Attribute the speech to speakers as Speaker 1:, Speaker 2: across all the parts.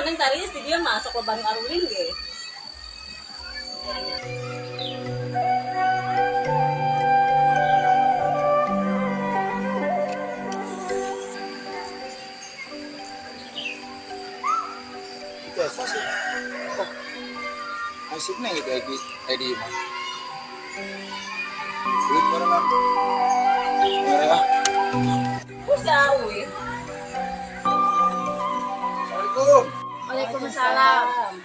Speaker 1: Neng tadi di dia masuk lobang arulin ge.
Speaker 2: Itu apa sih? Oh, asik neng itu ID mah. Duit barengan. Merah.
Speaker 1: Usawi.
Speaker 2: Assalamualaikum.
Speaker 3: Waalaikumsalam.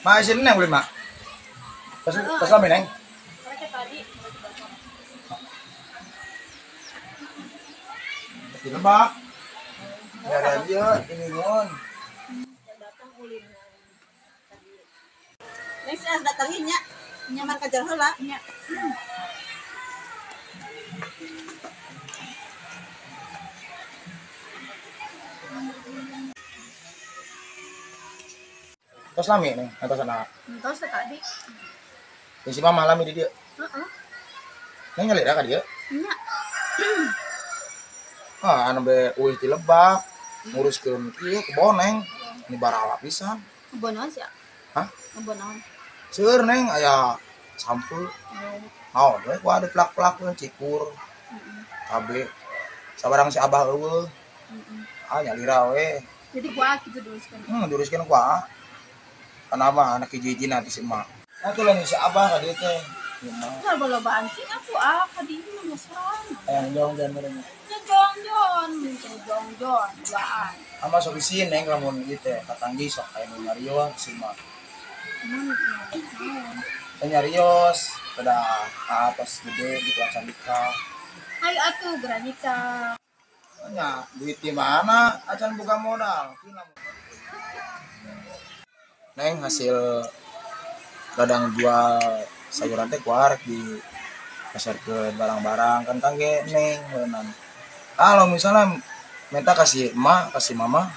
Speaker 2: Ma isin neng beli mak. Pas lami neng.
Speaker 1: Mereka tadi.
Speaker 2: Pas di lebak. Ya ada dia ini ngon.
Speaker 1: Datang ulin. Neng si as datangin nya. Nyamar kajar heula.
Speaker 3: Nya.
Speaker 2: Tos lami neng atas anak.
Speaker 3: Entos tadi.
Speaker 2: Yang si mama lami di dia.
Speaker 3: Heeh.
Speaker 2: Neng nyalira ka dia?
Speaker 3: Nya.
Speaker 2: Ah, anu be uih ti lebak, nguruskeun ieu kebon neng. Ini barala pisan.
Speaker 3: Kebon naon sih?
Speaker 2: Hah?
Speaker 3: Kebon naon?
Speaker 2: Seueur neng aya sampeu. Naon we ku ada plak-plak cikur. Cabe. Sabarang si abah eueuh. Ah nyalira we.
Speaker 3: Jadi gua gitu diuruskeun.
Speaker 2: Diuruskeun ku aa. Karena mah anak hiji-hiji nanti si emak. Nah tuh lah si abah ka dieu teh.
Speaker 3: Nah, balobaan sih aku ah ka dieu mah sorangan.
Speaker 2: Ayang jong-jong merenya.
Speaker 3: Ya jong-jong, jong-jong, duaan.
Speaker 2: Ama sok isin neng lamun ieu teh katanggi sok aya nu nyarios si emak. Teh nyarios pada ka atas gede gitu acan nikah.
Speaker 3: Ayo atuh geura nikah.
Speaker 2: Nya duit di mana acan buka modal. Neng hasil ladang jual sayuran teh kuar di pasarkeun barang-barang kan kangge neng meunang. Kalau misalnya minta kasih emak, kasih mama,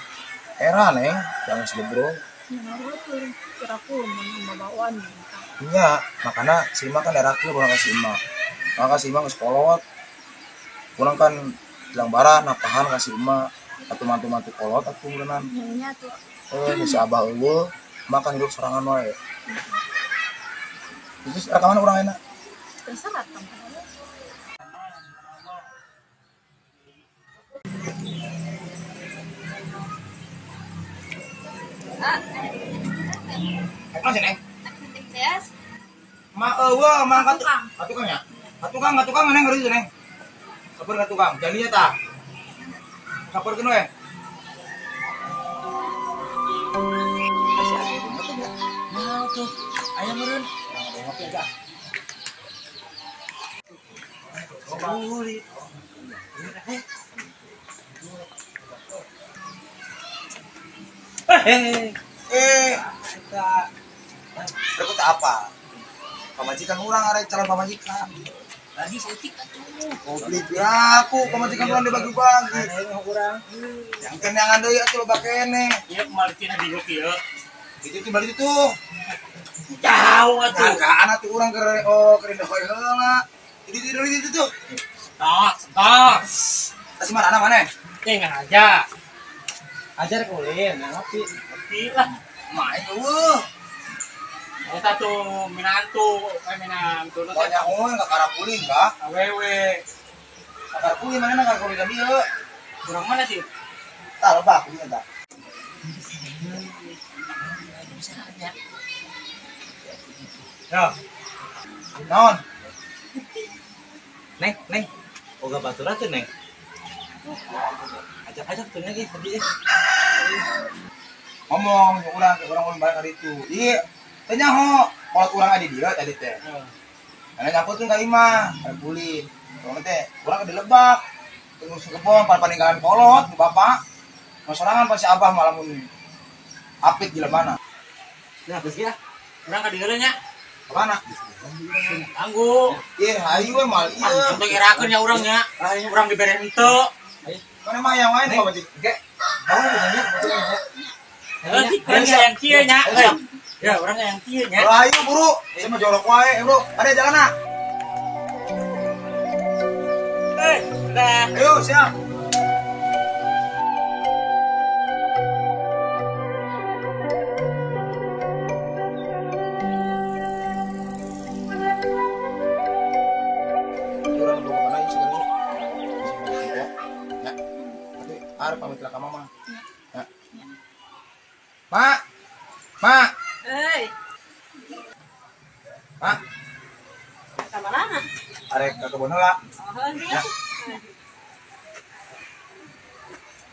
Speaker 2: era neng jangan selebrong. Nya, makana si emak kan erakeun urang kasih emak. Urang kasih emak geus kolot. Urang kan bilang bara napahan kasih emak atuh mantu-mantu kolot atuh meureunnan.
Speaker 3: Nya tuh.
Speaker 2: Si abah eueuh makan hidup sorangan wae. Terus rekaman urang enak.
Speaker 3: Terserah kamu.
Speaker 1: Ah.
Speaker 2: Masih neng.
Speaker 1: Yes.
Speaker 2: Ma eueuh ma ka tukang. Ka tukang nya. Ka tukang neng ngeureun neng. Saper ka tukang. Jadinya tah. Saperkeun we.
Speaker 4: Nah tuh, ayam meureun.
Speaker 2: Ngopi aja.
Speaker 4: Sulit.
Speaker 2: Berikut apa? Pamajikan urang arek calon pamajikan.
Speaker 4: Lagi setik atuh.
Speaker 2: Oh, beli aku pamajikan urang dibagi-bagi.
Speaker 4: Urang.
Speaker 2: Yang kenangan deui atuh loba keneh.
Speaker 4: Ieu kumaha tina dieu kieu.
Speaker 2: Itu timbal itu tuh.
Speaker 4: Jauh atuh.
Speaker 2: Hargaan atuh urang keur oh keur indah heula. Itu tuh.
Speaker 4: Stop, stop.
Speaker 2: Kasih mana maneh?
Speaker 4: Teh ngaja. Ajar kulin, ngopi. Ngopi lah.
Speaker 2: Main eueuh.
Speaker 4: Eta tuh minantu, minantu.
Speaker 2: Banyak eueuh enggak karakulin kah?
Speaker 4: Awewe.
Speaker 2: Karakulin mana karakulin ka dieu?
Speaker 4: Kurang mana sih?
Speaker 2: Tah lebak kulin tah.
Speaker 4: Ya.
Speaker 2: Naon?
Speaker 4: Neng, neng. Boga batur atuh, Neng. Ajak-ajak tuh neng tadi.
Speaker 2: Ngomong jeung urang ke urang ulun balik ka ditu. Ieu teh nyaho, kolot urang adi dieu tadi teh. Karena nyangkutkeun ka imah, ada bulin. Urang teh, urang ke dilebak. Ngurus kebon, paninggalan kolot ku bapak. Nu sorangan pasti abah malah mun apit jelema mana.
Speaker 4: Nah, geus ya. Urang ka dieu nya.
Speaker 2: Kemana?
Speaker 4: Tangguh.
Speaker 2: Ih, hayu we mal ieu.
Speaker 4: Untuk ngerakeun nya urang nya. Urang dibere henteu.
Speaker 2: Mana mah yang lain kok Cik?
Speaker 4: Ge. Bangun nya. Heuh, yang kieu nya. Ya, urang yang kieu nya.
Speaker 2: Hayu buru. Saya mah jorok wae, bro. Ada jalan ah.
Speaker 4: Dah.
Speaker 2: Ayo, siap. Arep pamit lah ka mama. Ya. Mak. Mak.
Speaker 1: Euy.
Speaker 2: Mak.
Speaker 1: Ka mana?
Speaker 2: Arek ka kebon heula.
Speaker 1: Oh,
Speaker 2: ya.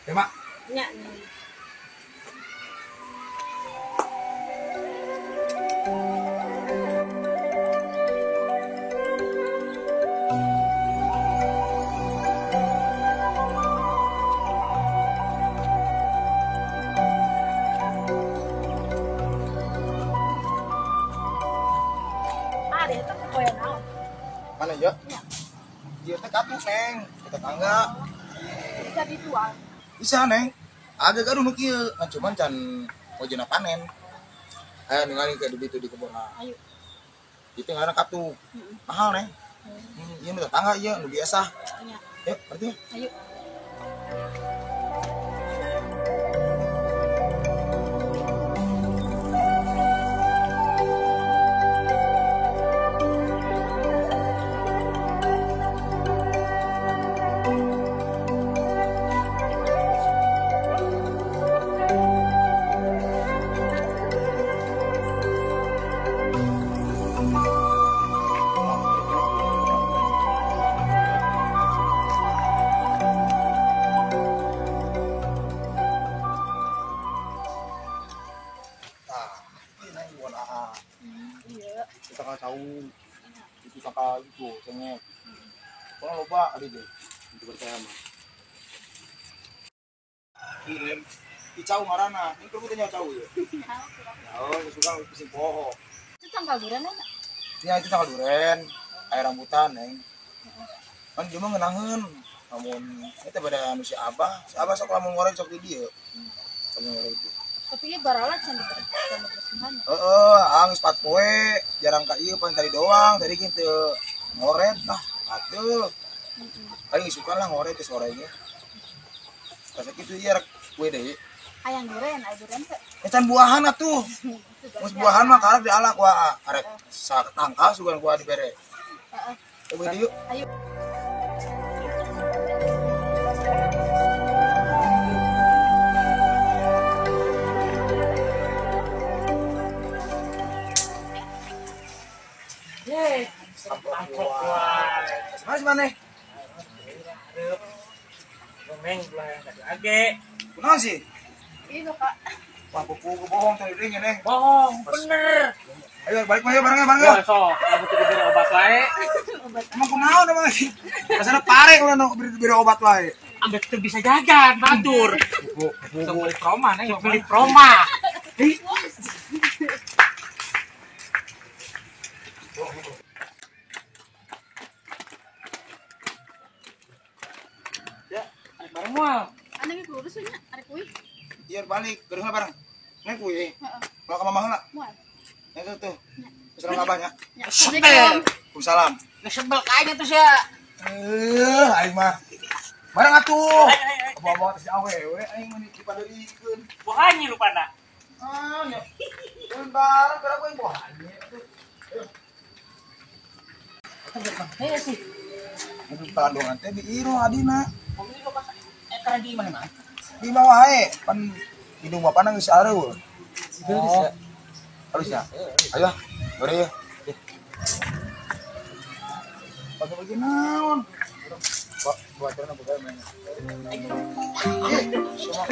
Speaker 2: Ya, Mak.
Speaker 1: Nya.
Speaker 2: Mana ya? Dia teh katuk, Neng. Tetangga.
Speaker 3: Bisa dijual.
Speaker 2: Bisa, Neng. Agak gaduh nu kieu, nah, cuman can ojena panen. Ayo ningali ke di ditu di kebun.
Speaker 3: Ayo.
Speaker 2: Itu ngaran katuk. Mahal, Neng. Ieu nu tetangga ieu nu biasa.
Speaker 3: Iya.
Speaker 2: Yuk, berarti.
Speaker 3: Ayo.
Speaker 2: Iya. Kita kan tahu itu kakak itu sengit. Kalau lupa ada deh. Itu percaya mah. Kirim dicau marana. Ini perlu tanya cau ya. Oh, suka pusing poho.
Speaker 3: Itu tanggal duren enak.
Speaker 2: Ya itu tanggal duren, air rambutan, Neng. Kan cuma ngenaheun. Namun itu pada anu si Abah, si Abah sok lamun ngoreng sok di dieu. Sok ngoreng itu.
Speaker 3: Tapi ieu baralat can dibersihan.
Speaker 2: Heeh, angis 4 poe, jarang ka ieu paling tadi doang, tadi kitu ngoret lah, atuh. Paling isukan lah ngoret ke sore ge. Pas kitu ieu rek kue deui.
Speaker 3: Hayang duren, aya duren teh.
Speaker 2: Can buahan atuh. Geus buahan mah karek dialak ku aa. Arek satangkal sugan ku dibere.
Speaker 3: Heeh.
Speaker 2: Coba deui yuk.
Speaker 3: Ayo.
Speaker 2: Mas mana?
Speaker 4: Gomeng belah yang tadi age.
Speaker 2: Kunaon sih?
Speaker 3: Itu Kak.
Speaker 2: Wah, buku bohong tadi deui Neng.
Speaker 4: Bohong, bener.
Speaker 2: Ayo balik mah bareng bareng.
Speaker 4: Wah, sok, aku tuh diberi obat wae.
Speaker 2: Emang kunaon emang sih? Rasana pare kalau nu beri obat wae.
Speaker 4: Ambek teu bisa jajan, batur.
Speaker 2: Buku,
Speaker 4: Sok beli proma, Neng, beli proma.
Speaker 2: Ya,
Speaker 4: bareng moal.
Speaker 3: Ane geus lurus nya, arek kuih.
Speaker 2: Iya balik, gerung bareng. Neng kuih.
Speaker 3: Heeh.
Speaker 2: Mau ke mama heula.
Speaker 3: Moal.
Speaker 2: Neng tuh tuh. Salam abahnya.
Speaker 3: Ya.
Speaker 4: Sebel.
Speaker 2: Waalaikumsalam.
Speaker 4: Sebel kayaknya tuh sia.
Speaker 2: Aing mah. Bareng atuh. Bawa-bawa si awewe aing mah dipadeurikeun.
Speaker 4: Bukannya lupa nak.
Speaker 2: Ah, nya. Turun bareng karena gue buahnya atuh.
Speaker 4: Heh sih.
Speaker 2: Aduh, palandongan teh di ieu adina.
Speaker 4: Karena di mana mah?
Speaker 2: Di mah wae, pan hidung bapana geus areuh.
Speaker 4: Oh.
Speaker 2: Halus ya? Ayo, boleh ya. Pakai baju naon? Buat buat buka main. Ih, semua.